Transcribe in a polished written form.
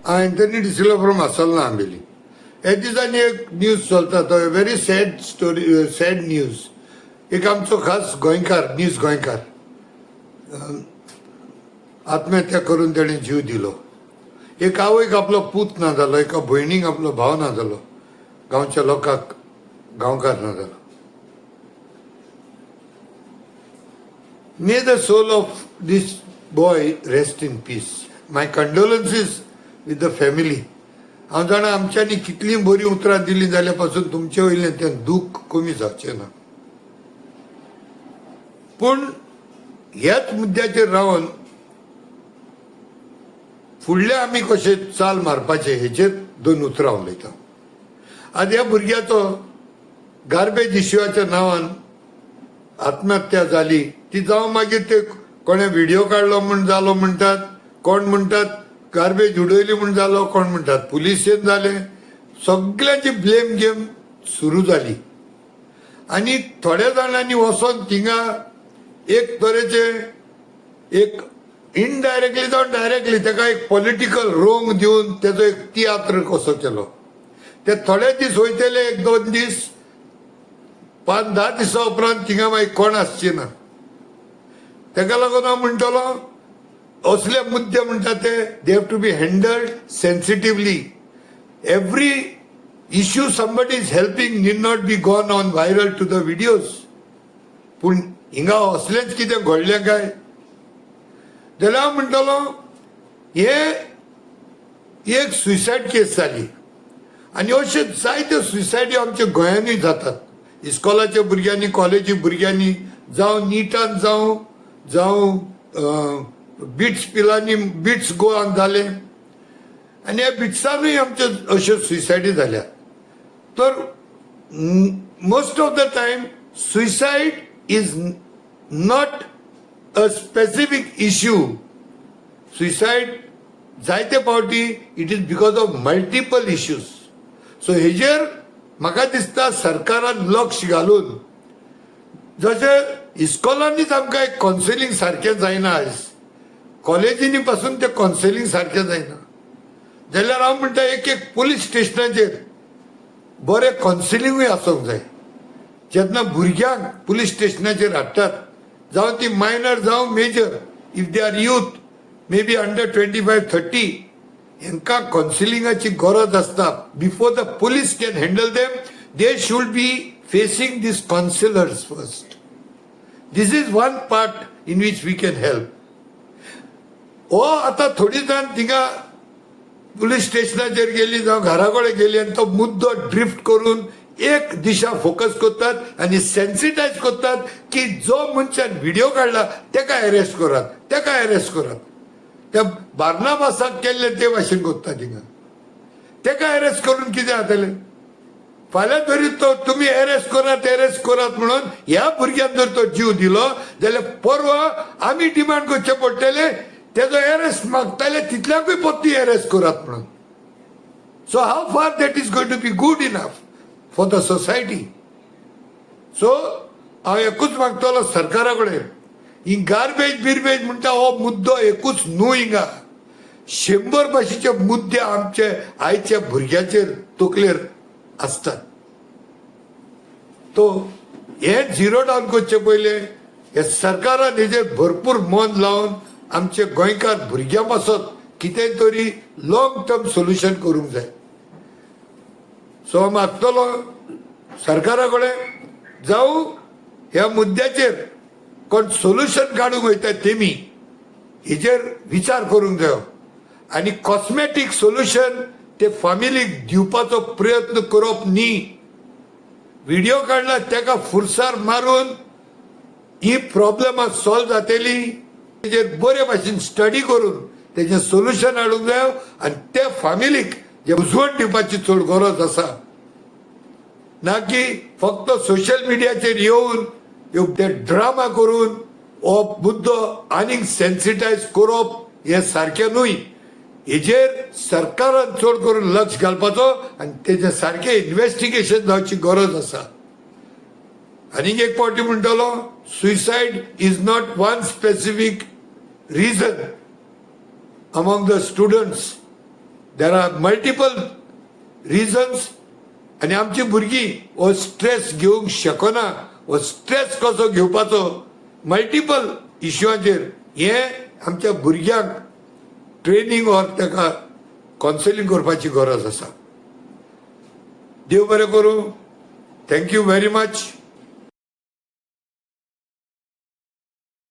हांव Anthony D'Silva from आसलना Ambelim. हे दिसांनी एक न्यूज चलता, तो very sad story, sad news. एक आमचो खास गोंयकार, नीज गोंयकार, आत्महत्या करून ताणें जीव दिलो. एक आवयक आपलो पूत ना जालो, एका भयणीक आपलो भाव ना जालो, गांवच्या लोकांक गांवकार ना जालो. May the soul of this boy rest in peace. My condolences with the family. हांव जाणा, आमच्यांनी कितलीं बरीं उतरां दिलीं जाल्यार पासून तुमचे वयल्यान तें दूख कमी जावचें ना. पूण ह्याच मुद्द्याचेर रावन फुडले आमी कशें चाल मारपाचें हेचेर दोन उतरां उलयता. आज ह्या भुरग्याचो गार्बेज इश्यूच्या नांवान आत्महत्या जाली. ती जावं मागीर ते कोणें व्हिडिओ काडलो म्हूण जालो म्हणटात, कोण म्हणटात गार्बेज उडयली म्हूण जालो, कोण म्हणटात पुलिशेन जालें. सगल्यांची ब्लेम गेम सुरू जाली आनी थोड्या जाणांनी वचोन थिंगा एक तरेचे एक इनडायरेक्टली जावं डायरेक्टली ताका एक पॉलिटिकल रोंग दिवन तेजो एक तियात्र कसो केलो. ते थोडे दीस वयतले, एक दोन दीस, 5-10 दिसां उपरांत थिंगा मागीर कोण आसचे ना. ताका लागून हांव म्हणटलो, असले मुद्दे म्हणटा ते they have to be handled sensitively. Every issue somebody is helping need not be gone on viral to the videos. पूण हिंगा असलेंच कितें घडलें काय जाल्यार हांव म्हणटलो, हे एक सुयसायड केस जाली आनी अश्यो जायत्यो सुयसायडी आमच्या गोंयांनूय जातात. इस्कॉलाच्या भुरग्यांनी, कॉलेजी भुरग्यांनी, जावं निटान जावं, जावं बिट्स पिलांनी, बिट्स गोवान जालें आनी ह्या बिट्सानूय आमच्यो अश्यो सुयसायडी जाल्यात. तर most of the time suicide is not a specific issue. Suicide जायते फावटी it is because of multiple issues. So हेजेर म्हाका दिसता सरकारान लक्ष घालून, जशें इस्कॉलांनीच आमकां एक कॉन्सिलींग सारकें जायना आयज, कॉलेजींनी पासून तें कॉन्सिलींग सारकें जायना जाल्यार हांव म्हणटा, एक एक पुलीस स्टेशनाचेर बरें कॉन्सिलिंगूय आसूंक जाय. जेन्ना भुरग्यांक पुलीस स्टेशनाचेर हाडटात, जावं ती मायनर जावं major, if they are youth, maybe under 25, 30, हांकां कॉन्सिलिंगाची गरज आसता. Before the police can handle them, they should be facing these counsellors first. This is one part in which we can help. हो आतां थोडी जाण थिंगा पुलीस स्टेशनाचेर गेली जावं घरा कडेन गेली आनी तो मुद्दो ड्रिफ्ट करून एक दिशा फोकस करतात आनी सेन्सिटायज करतात की जो मनशान व्हिडिओ काडला तेका अरेस्ट करात, तेका अरेस्ट करात. त्या बार्नाबासाक केल्ले ते भाशेन करता थिंगा. तेका अरेस्ट करून कितें जातलें? फाल्यां जरी तो तुमी अरेस्ट करात, अरेस्ट करात म्हणून ह्या भुरग्यान जर तो जीव दिलो जाल्यार परवा आमी डिमांड करचे पडटले, तेजो अरेस्ट मागताले तितल्याकूय परती अरेस्ट करात म्हणून. So how far that is going to be good enough for the society? So हांव एकूच मागतलो सरकारा कडेन, ही गार्बेज बिर्बेज म्हणटा हो मुद्दो एकूच न्हू. हिंगा 100 भाशेचे मुद्दे आमचे आयच्या भुरग्यांचेर तकलेर आसतात. तो हे झिरो डावन करचे पयले हे सरकारान हेजेर भरपूर मन लावन आमचे गोंयकार भुरग्यां पासत कितें तरी लॉंग टर्म सोल्युशन करूंक जाय. सो हांव मागतलो सरकारा कडेन, जावं ह्या मुद्द्याचेर कोण सोल्युशन काडूंक वयता तेमी हेजेर विचार करूंक जायो आनी कॉस्मेटीक सोल्युशन ते फामिलीक दिवपाचो प्रयत्न करप न्ही. व्हिडिओ काडला तेका फुरसार मारून ही प्रॉब्लेमां सॉल्व जातली? तेजेर बरे भाशेन स्टडी करून तेजें सोल्युशन हाडूंक जाय आनी ते फामिलीक जे बुजवण दिवपाची चड गरज आसा, ना की फक्त सोशल मिडियाचेर येवन ते ड्रामा करून हो मुद्दो आनीक सेन्सिटायज करप हें सारकें न्हय. हेजेर सरकारान चड करून लक्ष घालपाचो आनी तेजें सारकें इन्वेस्टिगेशन जावची गरज आसा. आनीक एक फावटी म्हणटलो, suicide is not one specific reason among the students. There are multiple reasons आनी आमची भुरगीं हो स्ट्रेस घेवंक शकना. हो स्ट्रेस कसो घेवपाचो मल्टिपल इश्यूआंचेर, हें आमच्या भुरग्यांक ट्रेनींग ऑर ताका कावन्सिलींग करपाची गरज आसा. देव बरें करूं. Thank you very much.